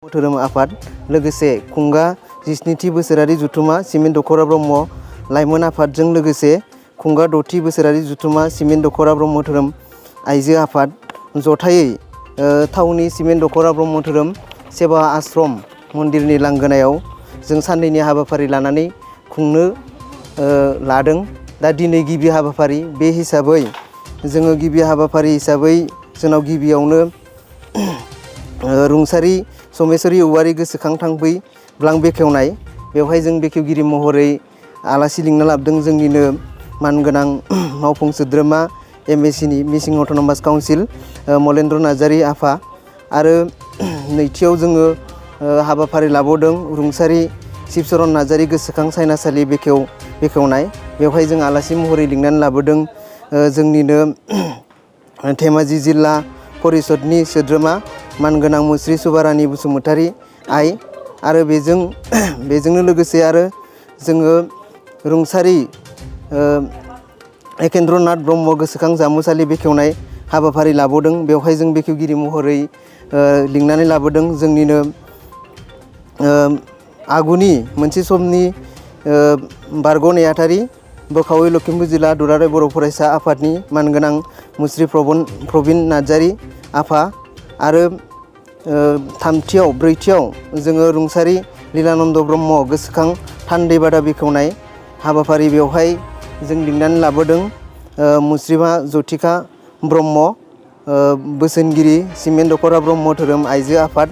धोरोम आफाद लोगोसे खुंगा 17थि बोसोरारि जुथुमा सिमेन्ट दख'रा ब्रह्म लाइमोन आफादजों लोगोसे खुंगा 6थि बोसोरारि जुथुमा सिमेन्ट दख'रा ब्रह्म धोरोम आइजो आफाद जथायै थावनि सिमेन्ट दख'रा ब्रह्म धोरोम सेवा आश्रम मन्दिरनि लांगोनायाव जों साननैनि हाबाफारि लानानै खुंनो लादों। दा दिनै गिबि हाबाफारि बे हिसाबै जोङो गिबि हाबाफारि हिसाबै जोंनाव गिबियावनो रुंसारि समेश्वरी औवारी गोसोखां थांबै ब्लां बेखेवनाय बेवहाय जों बेखेवगिरि महरै आलासि लिंना लाबोदों जोंनिनो मानगोनां मावफुं सोद्रोमा एमएसिनि मिसिं अट'नमास काउन्सिल मलेन्द्र नार्जारी आफा आरो नैथियाव जोङो हाबाफारि लाबावदों रुंसारि शिबचरन नार्जारी गोसोखां सायनासालि बेखेवनाय बेवहाय जों आलासि महरै लिंनानै लाबोदों जोंनिनो धेमाजि जिल्ला परिषदनि सोद्रोमा मानगोनां मुस्रि सुबारानि बसुमतारी आइ आरो बेजोंनो लोगोसे आरो जोङो रुंसारि एकेन्द्रनाथ ब्रह्म गोसोखां जामुसालि बेखेवनाय हाबाफारि लाबावदों बेवहाय जों बेखेवगिरि महरै लिंनानै लाबोदों जोंनिनो आगुनि मोनसे समनि बारग' नेहाथारि बोखावै लखिमपुर जिल्ला दुलाराय बर' फरायसा आफादनि मानगोनां मुस्रि प्रबिन नार्जारी आफा आरो ब्रैथियाव जोङो रुंसारि लीलानन्द ब्रह्म गोसोखां थान्दै बादा बेखेवनाय हाबाफारि बेवहाय जों लिंनानै लाबोदों मुस्रिमा जथिका ब्रह्म बोसोनगिरि सिमेन्ट दख'रा ब्रह्म धोरोम आइजो आफाद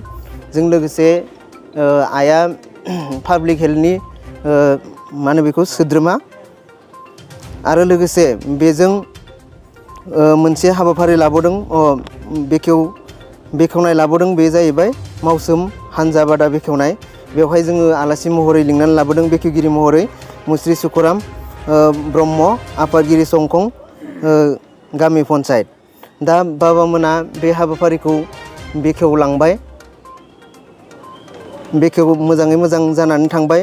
जों लोगोसे आइआ पाब्लिक हेल्थनि सोद्रोमा आरो लोगोसे बेजों मोनसे हाबाफारि लाबोदों बेखेवनाय लाबोदों बे जाहैबाय मावसोम हानजा बादा बेखेवनाय बेवहाय जोङो आलासि महरै लिंनानै लाबोदों बेखेवगिरि महरै मुस्रि सुखराम ब्रह्म आफादगिरि संखं गामि पन्सायत दा बाबामोना बे हाबाफारिखौ बेखेवलांबाय मोजाङै मोजां जानानै थांबाय।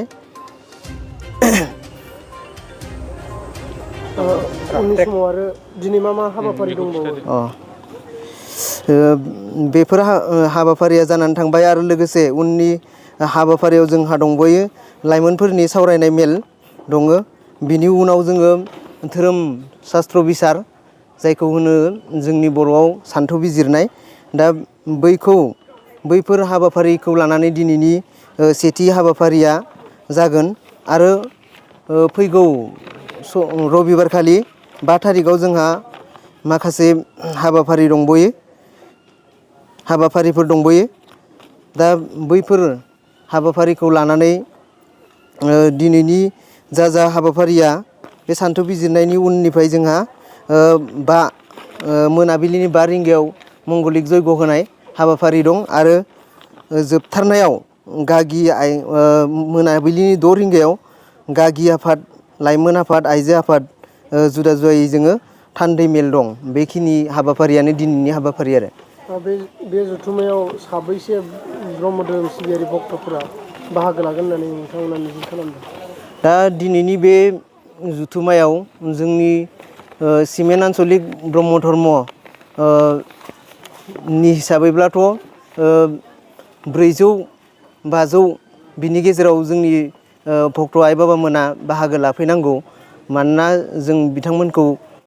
उननि समाव आरो दिनै मा हाबाफारि दंबावो? बेफोर हाबाफारिया जानानै थांबाय आरो लोगोसे उननि हाबाफारियाव जोंहा दंबायो लाइमोनफोरनि सावरायनाय मेल दङ बिनि उनाव जोङो धोरोम शास्त्र बिसार जायखौ होनो जोंनि बर'आव सान्थौ बिजिरनाय दा बैफोर हाबाफारिखौ लानानै दिनैनि सेथि हाबाफारिया जागोन आरो फैगौ रबिबारखालि 5 थारिखआव जोंहा माखासे हाबाफारिफोर दंबायो दा बैफोर हाबाफारिखौ लानानै दिनैनि जा हाबाफारिया बे सान्थौ बिजिरनायनि उननिफ्राय जोंहा मोनाबिलिनि 5 रिंगायाव मंगलिक जयग' होनाय हाबाफारि दं आरो जोबथारनायाव मोनाबिलिनि 6 रिंगायाव गागि आफाद लाइमोन आफाद आइजो आफाद जुदा जुदायै जोङो थान्दै मेल दं बेखिनि हाबाफारियानो दिनैनि हाबाफारि आरो बे जथुमायाव साबैसे ब्रह्म धोरोम सिबियारि भक्तफोरा बाहागो लागोन होननानै नोंथांमोना मिजिं खालामदों? दा दिनैनि बे जुथुमायाव जोंनि सिमेन्ट आन्चलिक ब्रह्म धर्म नि हिसाबैब्लाथ' 400-500 बिनि गेजेराव जोंनि भक्त आइ बाबामोना बाहागो लाफैनांगौ मानोना जों बिथांमोनखौ